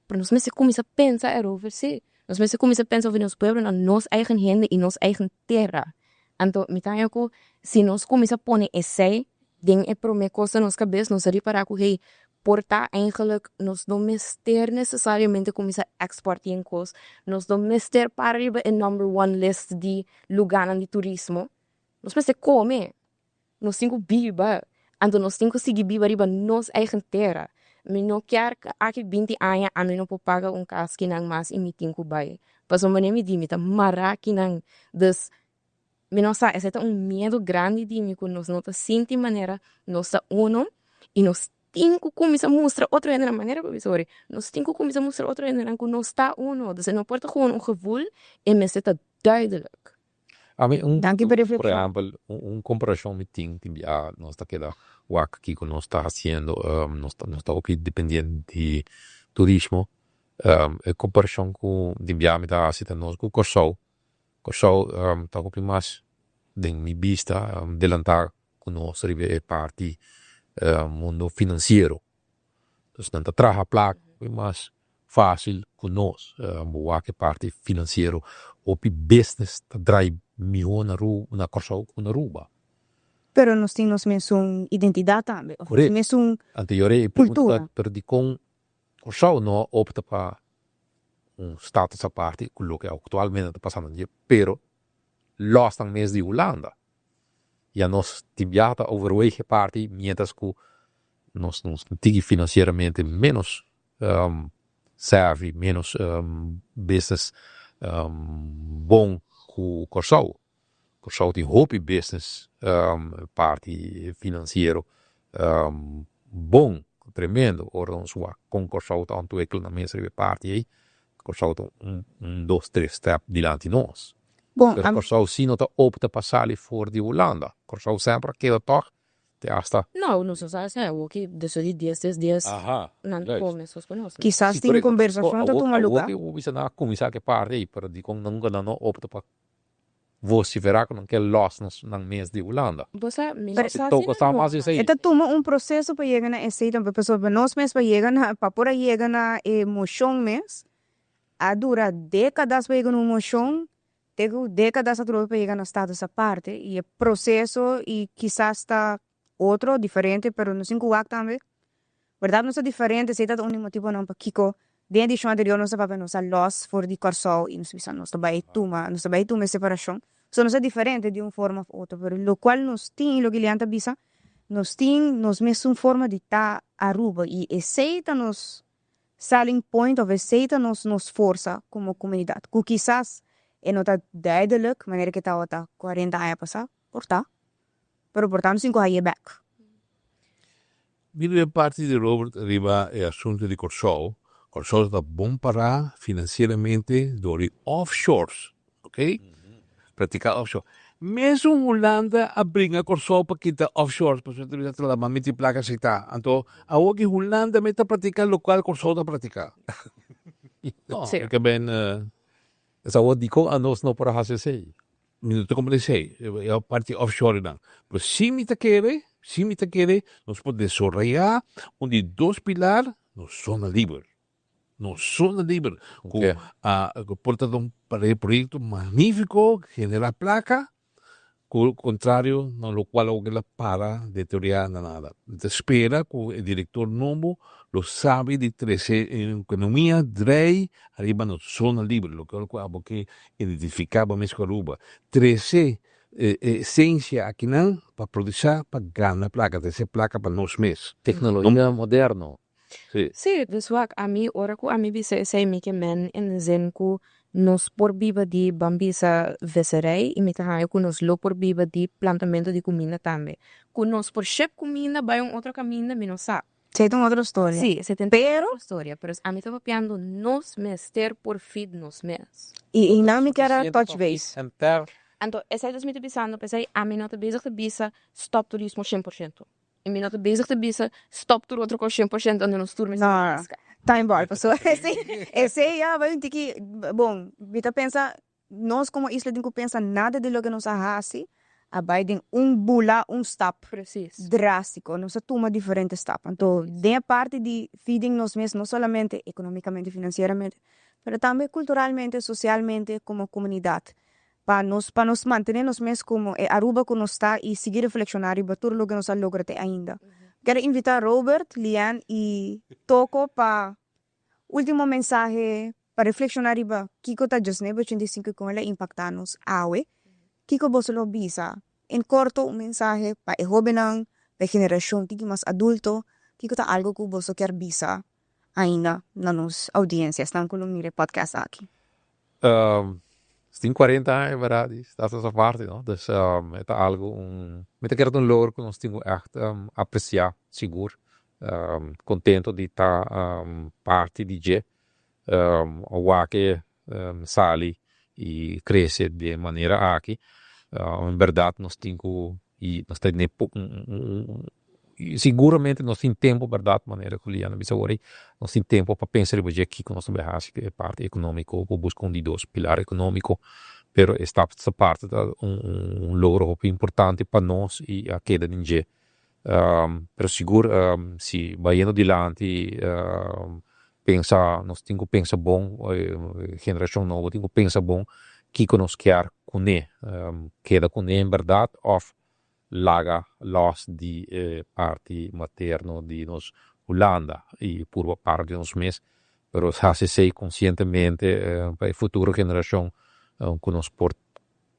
pero nos mester kuminsá pensa erover sí. Nos mester kuminsá pensa over nos pueblo, na nos eigen hende i nos eigen tera. Anto mi ta haña ku si nos kuminsá pone esei den e promé kos na nos kabes, nos ta ripará ku hey, por ta eigenlijk nos no mester necesariamente cuminsa exportien cos, nos no mester para riba e number one list di lugarnan di turismo, nos mester come, nos tin cu biba, anto nos tin cu sigui biba riba nos eigen tera. Mi no kier aki 20 aña ami no por paga un cas kinan mas y mi tin cu bay, pasobra manera mi di mi ta mara kinan, dus Mi no sa, esei ta un miedu grandi di mi ku nos no ta sinti manera nos ta uno i nos tin ku kuminsá mustra otro hendenan manera ku bisa ori nos tin ku kuminsá mustra otro hendenan ku nos ta uno dus e no por ta gewoon un gevoel e mester ta duidelijk. Ami un Danki pa por reflexion. ehempel un komparashon mi tin tin bia nos ta keda wak kiko nos ta hasiendo nos ta nos ta hopi dependiente di turismo. E komparashon ku di bia mi ta hasi ta nos ku Kòrsou. Kòrsou ta hopi mas den mi bista delantá ku nos riba e parti mundo finansiero. Dus nan ta traha plaka hopi mas fásil ku nos. Bo wak e parti finansiero hopi business ta drai mihó na na Kòrsou ku na Aruba. Pero nos tin nos mesun identidat tambe òf nos mesun kultura. Pero dikon Kòrsou no a opta pa un status aparte ku loke aktualmente ta pasando dje, pero lòs nan mes di Hulanda. Ya nos tin biaha ta overweeg e parti mientras ku nos nos tigi finansieramente ménos savvy, ménos business bon ku Kòrsou. Kòrsou tin hopi business parti finansiero bon, tremendo. Ora nos wak kon Kòrsou ta ontwikkel nan mes riba e parti ei, Kòrsou ta un dos tres step dilanti nos. Pero Kòrsou si no ta opta pa sali for di Hulanda. Kòrsou semper a keda tòg te hasta. No, nos no sa esei awoki despues di dies dies dies nan kome sos ku nos. Kisas tin kombersashon ta tuma luga. Awoki bo bisa nan a kuminsá ku e parti ei, pero dikon nunka nan no opta pa vociferá ku nan ke lòs nos nan mes di Hulanda. Bo sa, mi no sa si nan no E ta tuma un proseso pa yega na esei tambe, pasobra nos mes pa yega na, pa por a yega na e moshon mes, a dura dékadas pa yega na un moshon, te ku dékadas atrobe pa yega na status aparte, i e proseso i kisas ta otro, diferente, pero nos tin ku wak tambe Berdad nos ta diferente, esei ta un di motibonan pakiko den edishon anterior nos a papia nos a los for di Kòrsou i nos a bisa nos ta bai tuma, nos ta bai tuma e separashon. So nos ta diferente di un forma of otro, pero lokual nos tin i loke Lian ta bisa, nos tin nos mesun forma di ta Aruba i esei ta nos selling point of esei ta nos nos forsa komo komunidat, ku kisas e no ta duidelijk manera ke tabata 40 aña pasá, por ta, pero por ta nos tin ku haye bek. Bini den parti di Robert riba e asuntu di Kòrsou. Kòrsou ta bon pará finansieramente dor di offshores, ok? Praktiká offshore. Mesun Hulanda a bringa Kòrsou pa kita offshores pasobra ta bisa ta lama miti plaka asektá. Anto awor ki Hulanda mes ta praktiká lokual Kòrsou ta praktiká. No, ke ben esawor dikon anos no por a hasi esei? Mi no ta comprende esey, e parti offshore nan. Pero si mi ta kere, si mi ta kere, nos por desoraya un di dos pilar, nos zona liber. Nos zona liber cu a por ta un proyecto magnifico, genera placa, cu contrario na locual awor kila para deteriora na nada. Mi ta spera cu e director nobo lo sabi di trece e economia drei ariba nos zona liber, locual cu abo ke Identifiká bo mes ku Aruba. Trese e esensia akinan pa produsá pa gana plaka, trese plaka pa nos mes. Teknologia moderno. Sí. Sí, dus wak, ami ora ku ami bisa esei mi ke men in de zin ku nos por biba di ban bisa veserij i mi ta haña ku nos lo por biba di plantamentu di kuminda tambe. Ku nos por ship kuminda bai un otro kaminda mi no sa. Esei ta un otro storia. Sí, esei ta un otro storia, pero ami ta papiando nos mester por feed nos mes. I nan mi kier a touch base. Anto esei dus mi ta bisando, p'esei ami no ta bezig ta bisa stop turismo 100%. I mi no ta bezig ta bisa stop tur otro kos 100% anto nos tur mester No, pesca. time bar, pasobra esei esei ya bai un tiki, bon, mi ta pensa Nos komo isla tin ku pensa nada di loke nos a hasi a bai den un bula, un stap drástiko. Nos a tuma diferente stap. Anto den e parti di feeding nos mes no solamente ekonomikamente, finansieramente, pero tambe kulturalmente, sosialmente komo komunidat. Pa nos pa nos mantené nos mes komo e Aruba ku nos ta i sigui reflekshoná riba tur loke nos a logra te ainda. Kere invitá Robert, Lianne i Toko pa Ultimo mensahe pa reflekshoná riba kiko ta Djosnebe 85 i kon el a impaktá nos awe. Kiko boso lo bisa? En korto un mensahe pa e hóbennan, pa e generashon tiki mas adulto. Kiko ta algu ku boso kier bisa ainda na nos oudiensia, esnan ku lo mira e podcast aki? Tin 40 aña berdad di status aparte no, dus e ta algu un mi ta kere ta un logro ku nos tin ku ègt apresiá sigur. Contento di ta parti di dje, a wak e sali y crece di e manera aki. En berdad nos tin cu y nos ta den un Siguramente nos tin tempo berdad manera cu Liana bisa awor ey nos tin tempo pa pensa riba dje kico nos ta bay haci cu e parti economico por busca un di dos pilar economico pero e status aparte ta un logro hopi importante pa nos y a keda den dje pero sigur si bayendo dilanti pensa nos tin cu pensa bon generacion nobo tin cu pensa bon kico nos kier cune keda cune en berdad of laga los di e parti materno di nos Hulanda y purba para di nos mes, pero haci esey conscientemente pa e futuro generacion cu nos por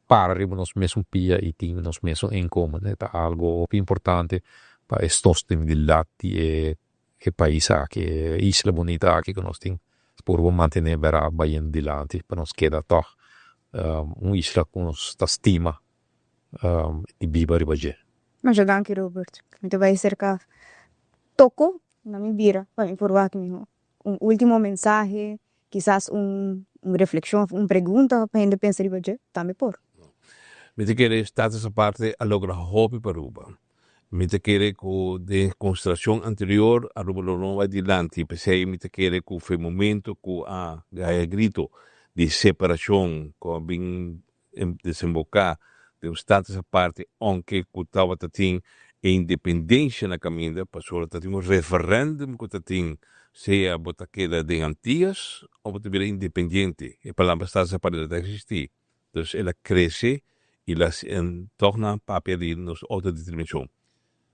para riba nos mesun pia y tin nos mesun inkomen. E ta algo hopi importante pa e sostenibilidad di e pais aki, e isla bunita aki cu nos tin purba mantene bera bayendo dilanti pa nos keda tog un isla cu nos ta stima di biba riba dje. Masha danki Robert. Mi ta bai serka Toko na mi bira pa mi por wak miho. Un ultimo mensahe, kisas un reflexion of un pregunta pa hende pensa riba dje, tambe por. Mi ta kere Status Aparte a logra hopi pa Aruba. Mi ta kere ku den konsiderashon anterior Aruba lo no bai dilanti, p'esei mi ta kere ku for e momento ku a gaya grito di separashon ku a bin desemboká den un status aparte ounke ku tabata tin e independensia na kaminda pasobra ta tin un referendum ku ta tin sea bo ta keda den Antias o bo ta bira independiente e palabra status aparte no ta eksistí dus el a krese i la tòg nan papia di nos outodeterminashon.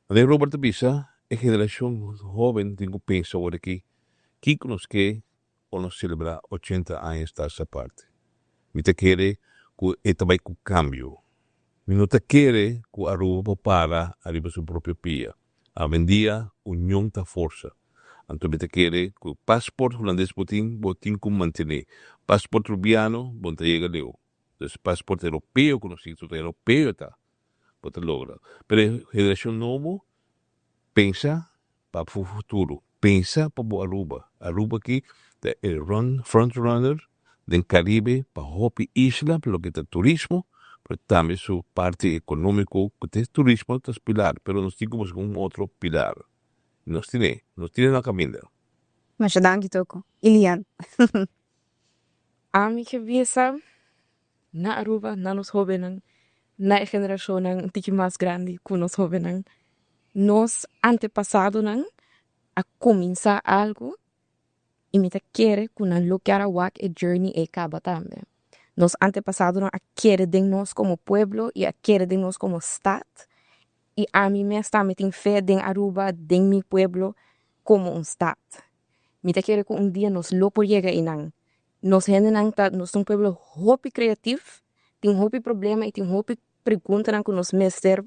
Manera Robert ta bisa e generashon hoben tin ku pensa awor aki kiko nos ke o nos selebrá ochenta aña Status Aparte. Mi ta kere ku e ta bai ku kambio. Mi no ta kere ku Aruba por para ariba su propio pia. Awendia union ta forsa. Anto mi ta kere ku pasport hulandes bo tin, bo tin ku mantené. Pasport rubiano bo no ta yega leu. Dus pasport europeo ku nos tin, su ta europeo ta, bo ta logra. Pero e generashon nobo pensa Pa bo futuro. Pensa pa bo Aruba. Aruba aki ta e run front runner den Caribe pa hopi isla pa loke ta turismo pero tambe su parti economico cu ta e turismo ta pilar pero nos tin cu busca un otro pilar y nos tine nos tine na caminda. Masha danki Toko. Ilian. Ami ke bisa na Aruba, na nos hobennan, na e generashonnan un tiki mas grandi ku nos hobennan. Nos antepasadonan a kuminsá algu i mi ta kere ku nan lo kier a wak e journey ei kaba tambe. Nos antepasadonan a kere den nos komo pueblo i a kere den nos komo stat i ami mes tambe tin fe den Aruba, den mi pueblo komo un stat. Mi ta kere ku un dia nos lo por yega einan. Nos hendenan ta, nos ta un pueblo hopi creatief, tin hopi problema y tin hopi preguntanan cu nos mester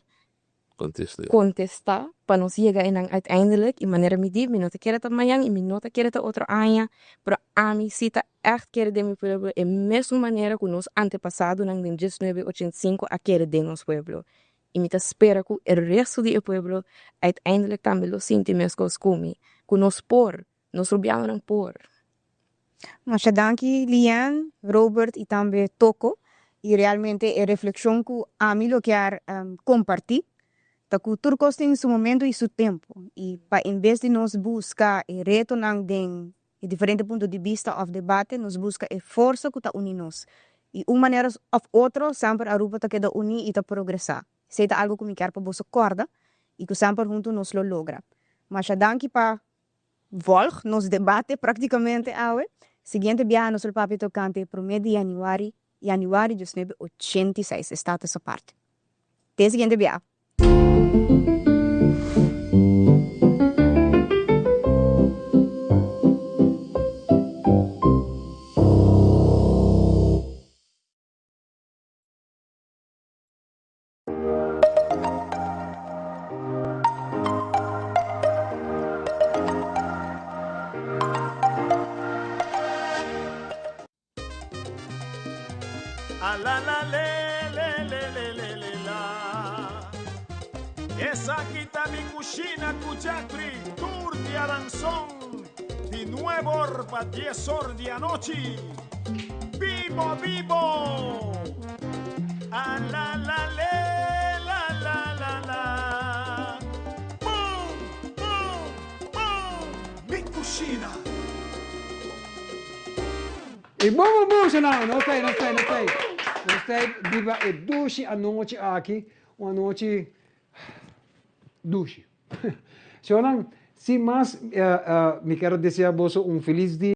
contesta pa nos yega enan uiteindelijk. Y manera mi di, mi no ta kere ta mañan y mi no ta kere ta otro aña, pero ami si ta echt kere den mi pueblo e mesun manera cu nos antepasadonan den diesnuebe ochenta i sinku a kere den nos pueblo. Y mi ta spera cu e resto di e pueblo uiteindelijk tambe lo sinti mescos cu mi, cu nos por. Nos rubianonan por. Masha danki Lianne, Robert y tambe Toko. Y realmente e reflexion cu ami lo kier comparti ta cu tur cos tin su momento y su tempo. Y pa en bes di nos busca e retonan den e diferente punto di bista of debate, nos busca e forsa cu ta uni nos. Y un manera of otro semper Aruba ta keda uni y ta progresa. Esey ta algo cu mi kier pa boso corda y cu semper hunto nos lo logra. Masha danki pa Volg nos debate praktikamente awe. Siguiente biaha nos lo papia tokante e promé di yanüari, yanüari 1986, e status aparte. Te siguiente biaha. A la la le le le le le le la Esaki ta mi cushina cu Jeffrey tur di Aranzon di nuebe or pa dies or di anochi. Bibo bibo! A la la le la la la la Boom! I bon, bon, bon, senhor. Nos ta, nos ta, nos ta. Nos ta biba e dushi anochi aki, un anochi dushi. Senhor, sin mas, mi ke desea boso un felis dia.